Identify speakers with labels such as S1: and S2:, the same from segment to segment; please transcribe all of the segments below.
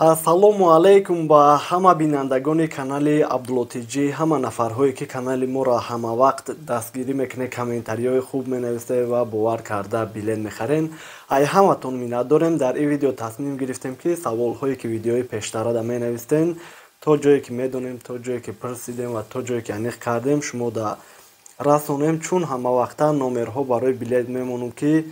S1: Ассалому алайкум ба ҳама бинандагони канали Абдулло Тҷ, ҳама нафарҳое, ки канали моро ҳамавақт дастгирӣ мекунед, комментариҳои хуб менависед ва бовар карда билет мехарен. Ай ҳаматон миннат дорем. Дар ин видео тасмим гирифтем, ки саволҳое, ки видеои пештарада менавистен, то ҷое ки медонем, то ҷое ки пурсидем ва то ҷое ки аниқ кардем, шумо да расонем, чун ҳамавақта номерҳо барои билет мемонум, ки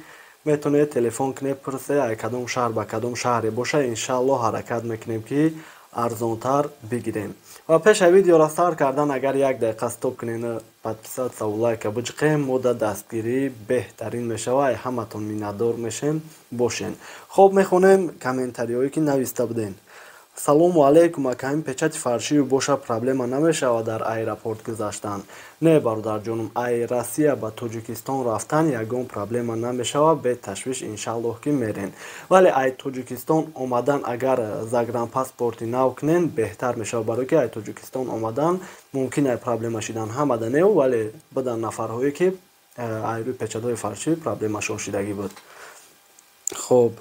S1: метавонед телефон кунед, пурсе, ай кадом шаҳр ба кадом шаҳре боша, иншааллоҳ, ҳаракат мекунем, ки арзонтар бигирем. Ва пеш аз видеоро сар кардан, агар як дақиқа стоп кунед, подписаться, лайка биҷиқем, мо да дастгирӣ беҳтарин мешава. Ай ҳаматон миннатдор мешем. Бошен. Хоб, мехонем комментариҳое, ки нависта будем. Салому алайкум, ака, ин печати фаршию боша, проблема намешавад дар аэропорт гузаштан? Не, бародарҷонум, ай Россия ба Тоҷикистон рафтан ягон проблема намешавад, беташвиш, иншааллоҳ, ки мерен. Вале ай Тоҷикистон омадан, агар загранпаспорти нав кунен, беҳтар мешавад, барое ки ай Тоҷикистон омадан мумкин ай проблема шидан. Ҳамада неу, вале будан нафарҳое, ки ай рӯи печатҳои фаршӣ проблемашон шидагӣ буд. Хоб,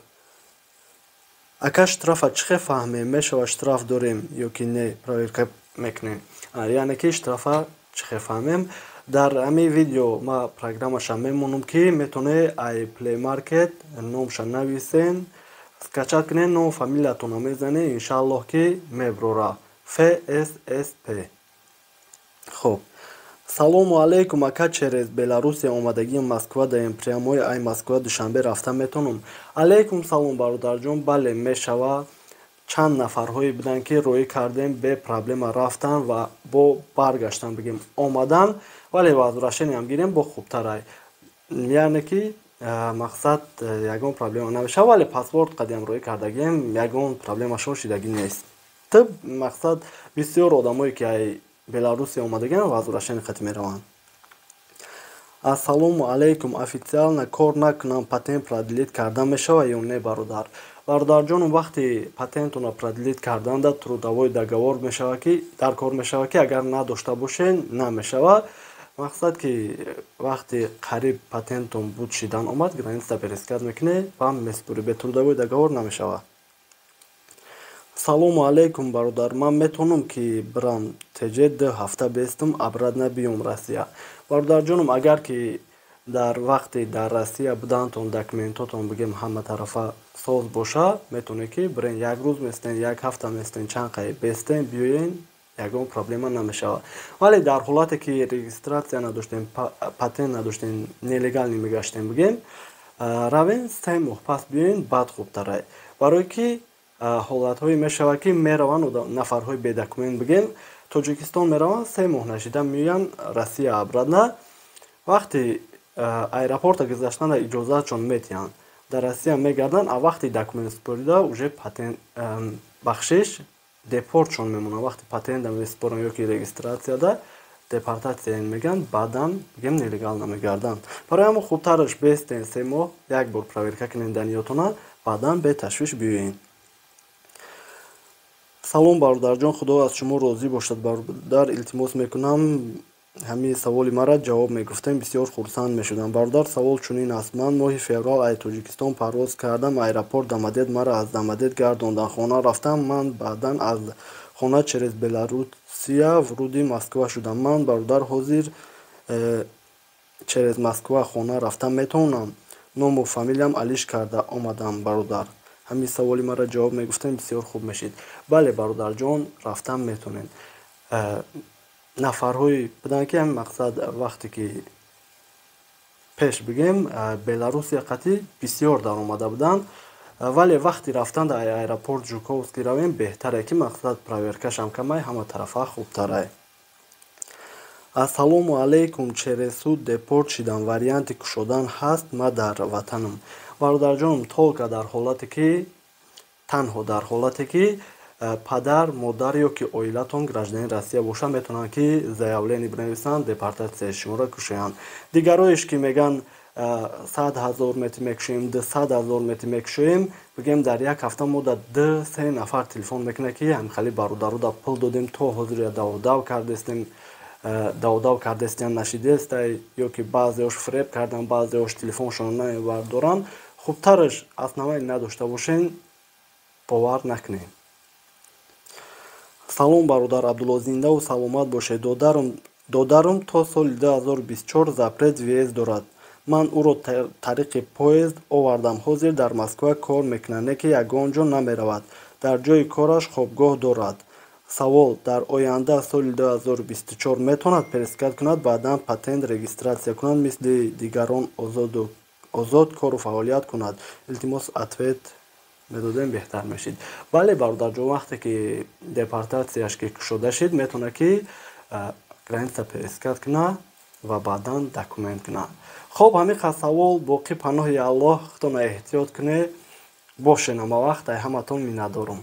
S1: ака, штрафа чӣ хел фаҳмем, мешавад штраф дорем ё ки не, проверка мекунем? Яъне ки штрафа чӣ хел фаҳмем? Дар ҳамин видео ма программаша мемонам, ки метавонед ай Play Market номша нависен, скачать кунед, ном фамилиятонро мезанед, иншааллоҳ, ки меброра ФССП. Хоб, салому алайкум, ака, через Беларусия омадагии Москва даем, прямой ай Москва Душанбе рафта метавонам? Алайкум салом, бародарҷон, бале, мешава. Чанд нафарҳое буданд, ки роҳӣ кардем, бе проблема рафтан ва бо баргаштан, бигем, омадан, вале возвращениям гирем, бо хубтарай. Яъне ки мақсад, ягон проблема намешава, вале паспорт қадиам роҳӣ кардагием, ягон проблемашон шидагӣ нест. Тиб, мақсад, бисёр одамое, ки ай Беларусия омадагиан, возвращение қати мераванд. Ассалому алайкум, официально кор накунам, патент продлить карда мешавад ё не, бародар? Бародарҷону, вақти патентонро продлить карданда трудовой договор мешавад, ки дар кор мешавад, ки агар надошта бошед, намешавад. Мақсад, ки вақти қариб патентон буд шидан омад, граница пересекать мекунед ва меспурӣ. Бе трудовой договор намешавад. Салому алайкум, бародар, ман метавонам, ки бирам ТЖ, 2 ҳафта бестум, обратно биём Россия? Бародарҷонум, агар ки дар вақти дар Россия будантон документотон, бигем, ҳама тарафа соз боша, метавонед, ки бирен, як рӯз местен, як ҳафта местен, чанд қай бестен, биёен, ягон проблема намешавад. Вале дар ҳолате ки регистрация надоштем, патент надоштем, нелегально мегаштем, бигем, равен, 3 моҳ пас биёен, баъд хубтарай, барое ки ҳолатҳое мешавад, ки мераванд нафарҳои бедокумент, бигем, Тоҷикистон мераванд, 3 моҳ нашида меоянд Россия обратно. Вақти аэропорта гузаштанда иҷозатшон метиҳанд, дар Россия мегарданд, а вақти документ супорида уже патент, бахшиш, депортшон мемонад. Вақти патента месупоранд ё ки регистрацияда, депортация мегӯянд, баъдан, бигем, нелегально мегарданд. Барои ҳамон хубтараш бестен, 3 моҳ як бор проверка кунед данныетона, баъдан беташвиш биёен. Салом, бародарҷон, Худо аз шумо розӣ бошад. Бародар, илтимос мекунам, ҳамин саволи маро ҷавоб мегуфтем, бисёр хурсанд мешудам. Бародар, савол чунин аст: ман моҳи феврал ай Тоҷикистон парвоз кардам, аэропорт Домодед, маро аз Домодед гардонданд, хона рафтам. Ман баъдан аз хона через Беларусия вориди Москва шудам. Ман, бародар, ҳозир через Москва хона рафта метавонам? Ному фамилиям алиш карда омадам. Бародар, ҳамин саволи маро ҷавоб мегуфтем, бисёр хуб мешид. Бале, бародарҷон, рафтан метавонед. Нафарҳое буданд, ки ҳамин, мақсад, вақте ки пеш, бигем, Беларусия қатӣ бисёр даромада буданд, вале вақти рафтан дар аэропорт Жуковский равем, беҳтаре, ки, мақсад, проверкашам камай, ҳама тарафа хубтарай. Ассалому алайкум, через суд депорт шидам, варианти кушодан ҳаст? Ма дар ватанам. Бародарҷонум, только дар ҳолате ки, танҳо дар ҳолате ки падар, модар ё ки оилатон гражданини Россия бошанд, метавонанд, ки заявление бинависанд, депортатсияи шуморо кушоянд. Дигароеш, ки мегӯянд, 100 000 метр мекушоем, 200 000 метр мекушоем, бигем, дар як ҳафта мо да ду се нафар телефон мекунад, ки ҳамхали бародаро пул додем, то ҳозир даводав кардестем, даводав кардестиям, нашидестай, ё ки баъзеош фиреб кардан, баъзеош телефоншонро намебардоранд. Хубтараш, основание надошта бошен, бовар накунед. Салом, бародар Абдулло, зиндаву саломат бошед. Додарум то соли 2024 запрет въезд дорад. Ман ӯро тариқи поезд овардам. Ҳозир дар Москва кор мекунад, не ки ягон ҷо намеравад. Дар ҷои кораш хобгоҳ дорад. Савол: дар оянда, соли 2024, метавонад пересекать кунад, баъдан патент регистрация кунад, мисли дигарон озод кору фаъолият кунад? Илтимос, ответ медодем, беҳтар мешид. Бале, бародарҷон, вақте ки депортатсияш ки кушода шид, метавонад, ки граница пересекать кунад ва баъдан документ кунад. Хоб, ҳамин қад савол боқӣ. Паноҳи Аллоҳ, худтона эҳтиёт кунед, бошен ҳама вақт. Ай ҳаматон миннатдорум.